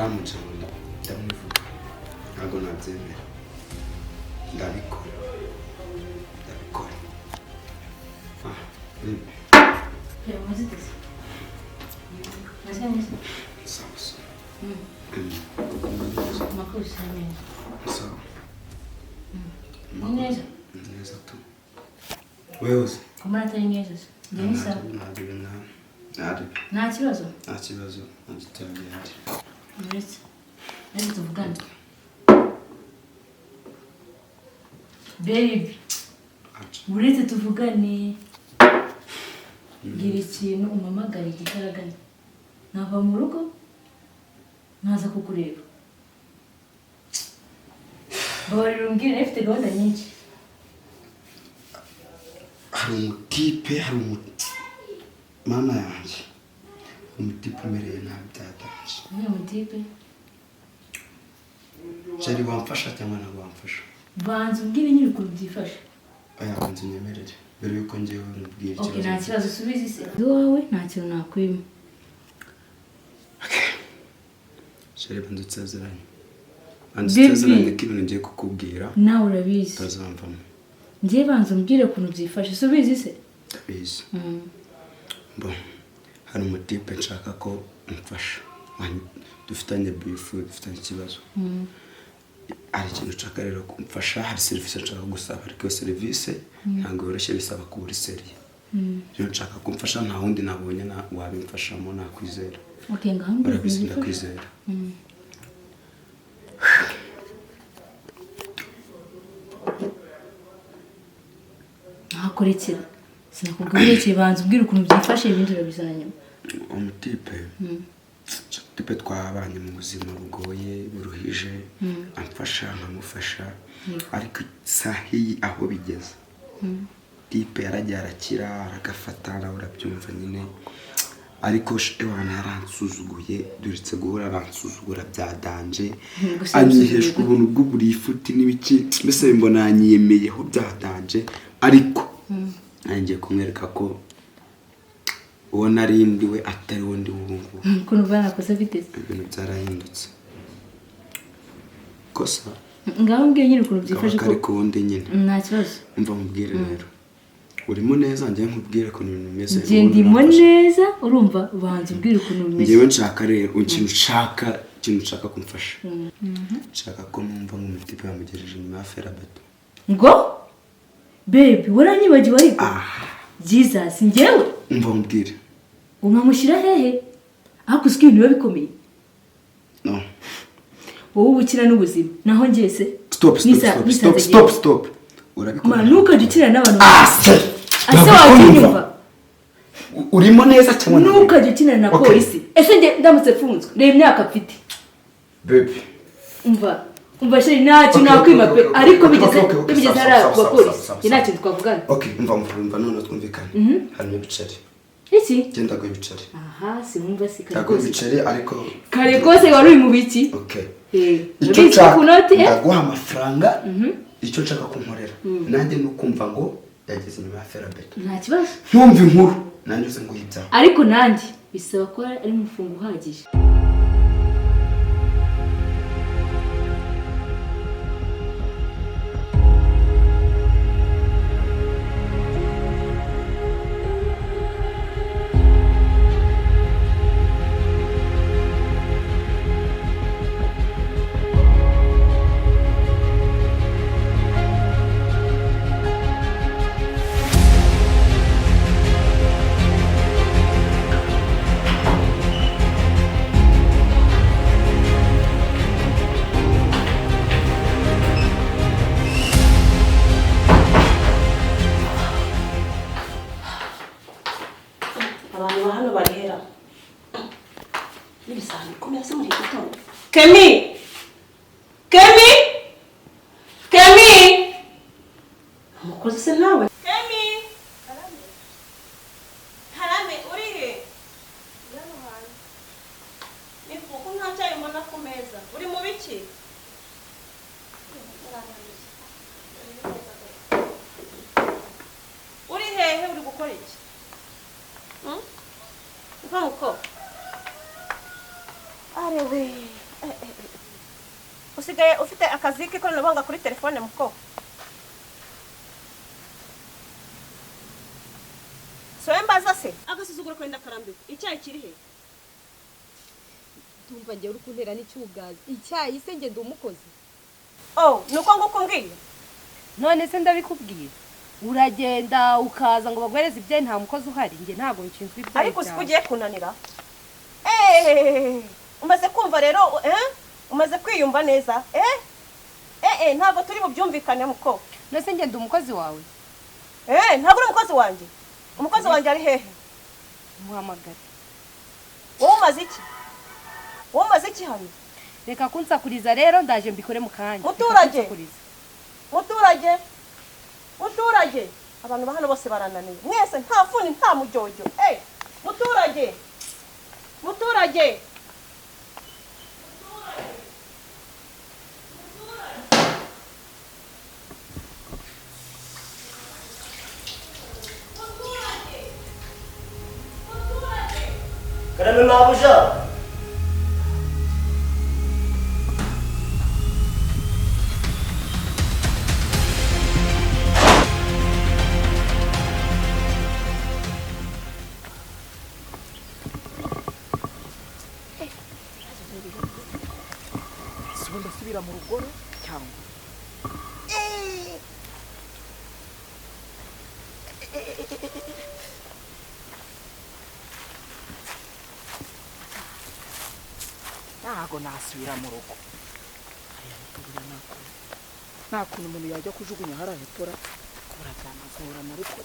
Ramuca ngo ndamwivuga, ntabwo nabyemera, ndabikora, ndabikora. Ah, baby. Umeze ute se? Umeze neza? Sawa sawa. Amakuru si meza. Sawa. Ni neza? Ni neza tu. Wewe se? Kumara atari neza se? Njye ni sawa. Ntabwo ntabwo. Nta kibazo? Nta kibazo, nta gitari. Uretse reka tuvugane. Baby, uretse tuvugane. Gira ikintu umpamagara igitaraganya. Nava mu rugo nkaza kukureba. Mbabarira umbwire, ufite gahunda nyinshi. Hari umutipe, hari mama yanjye, umutipe umereye nabi byatanje. Ni umutipe? Jari, wamfasha cyangwa ntabwo wamfasha? Banza umbwire nyine ukuntu byifashe. Oya, banza unyemerere mbere yuko njyewe nkubwira Okay, ikibazo. nta kibazo, usubize isi. Iwawe nta kintu nakwima. Jari, banza unsezeranye. Banza Baby. unsezeranye ko ibintu ngiye kukubwira Nawe urabizi. utazamvamo. Njye banza umbwire ukuntu byifashe, subize isi. Ndabizi. Bo, hari umutipe nshaka ko umfasha. Dufitanye bifu, dufitanye ikibazo. Hari ikintu nshaka rero kumfasha, hari serivisi nshaka gusaba, ariko iyo serivisi ntabwo yoroshye, bisaba kuba uri seriye. Rero nshaka kumfasha, nta wundi nabonye wabimfashamo nakwizera. Okay, ngaho mbwira ukuntu Urabizi, byifashe. ndakwizera. Ntakurekera. Sinakubwira iki, banza umbwire ukuntu byifashe, ibindi urabizana nyuma. Umutipe tipe twabanye mu buzima bugoye buruhije, amfasha nkamufasha, ariko isaha iyi aho bigeze tipe yaragiye arakira aragafata, nawe urabyumva nyine, ariko ewana yaransuzuguye, duretse guhora aransuzugura byadanje, Gusa anyiheshwa yamusuzuguye. ubuntu bw'uburifuti n'ibiki, mbese mbona yanyiyemeyeho byadanje, ariko ngiye kumwereka ko uwo nari ndi we atari wo ndi ubu ngubu. Ukuntu banakoze biteze. Ibintu byarahindutse kosa. Ngaho mbwira nyine ukuntu byifashe kaba kari ku wundi nyine. Nta kibazo. Umva nkubwire rero, urimo neza, njye nkubwire ukuntu ibintu bimeze. Njye ubundi ndimo uramfasha. neza, urumva, banza umbwire ukuntu bimeze. Njyewe nshaka rero ikintu nshaka, ikintu nshaka kumfasha, nshaka ko numva nk'umutipe yamugejeje inyuma ya ferabeto. Ngo baby, waranyibagiwe ariko. Jesus, njyewe Umva nkubwire. Unkamushyira hehe? Ariko uzi ko ibintu biba bikomeye. No. Wowe uba ukina n'ubuzima, naho njye se Stop, stop, stop, stop, stop, stop, urabikora. Ma, ntukajye ukina n'abantu. Ah se! Ase Ntabwo watinyumva? unyumva. Urimo neza cyangwa ntabwo? Ntukajye ukina na Okay. polisi. Ese njye ndamutse mfunzwe, reba imyaka mfite. Baby. Umva, umva chéri, ntacyo Okay, nakwima okay, pe, okay, okay, ariko okay, bigeze okay, okay, bigeze sawa, hariya sawa, ku sawa, bapolisi, sawa, sawa, njye nta kintu twavugana. Okay, umva umva, none twumvikane. Harimo ibiceri. Iki? Genda guha ibiceri. Aha, sinumva si kare Ndaguha kose. ibiceri ariko Kare kose wari uri mu biki? Okay. Eh, Icyo urabizi ko nshaka, ku noti, eh? ndaguha amafaranga, icyo nshaka kunkorera nanjye ni ukumva ngo yageze inyuma ya ferabeto. Nta kibazo. Ntumva inkuru nanjye uze ngo uyibyaho. Ariko nanjye bisaba ko ari umufungo uhagije. Abantu ba hano barihera n'ibisahani ku meza muri iki gitondo. Kemi, Kemi, Kemi, umukozi se nawe? Kemi, harame, uri he? Ni kuko nta cyayi mbona ku meza, uri mu biki? Uri hehe, uri gukora iki? Nkuko arewe. Usigaye ufite akazi k'ikoranabuhanga kuri telefone muko. So mbaza se agasuzuguro kwenda karambirwa. Icyayi kiri he? Tumva ngiye uri kuntera n'icyugazi. Icyayi se nge ndi umukozi. Oh, nuko nguko umbwiye. None se ndabikubwira. Uragenda ukaza ngo baguhereze ibyayi nta mukozi uhari, nge ntago nshinzwe ibyayi. Ariko siko ugiye kunanira. Umaze kumva rero umaze kwiyumva neza ntabwo turi bubyumvikane muko. None se nge ndi umukozi wawe? Ntabwo uri umukozi wanjye. Umukozi wanjye ari hehe? Muhamagare. Wowe umaze iki? Wowe umaze iki hano? Reka kunsakuriza rero ndaje mbikore mu kanya. Muturage. Muturage. Muturage. Abantu ba hano bose barananiye. Mwese nta funi nta mujyojyo. Muturage. Muturage. Karame mabuja. Ndasubira mu rugo cyangwa ntago nasubira mu rugo. Nta kuntu umuntu yajya kujugunya hariya hepfo, byanagorana ariko.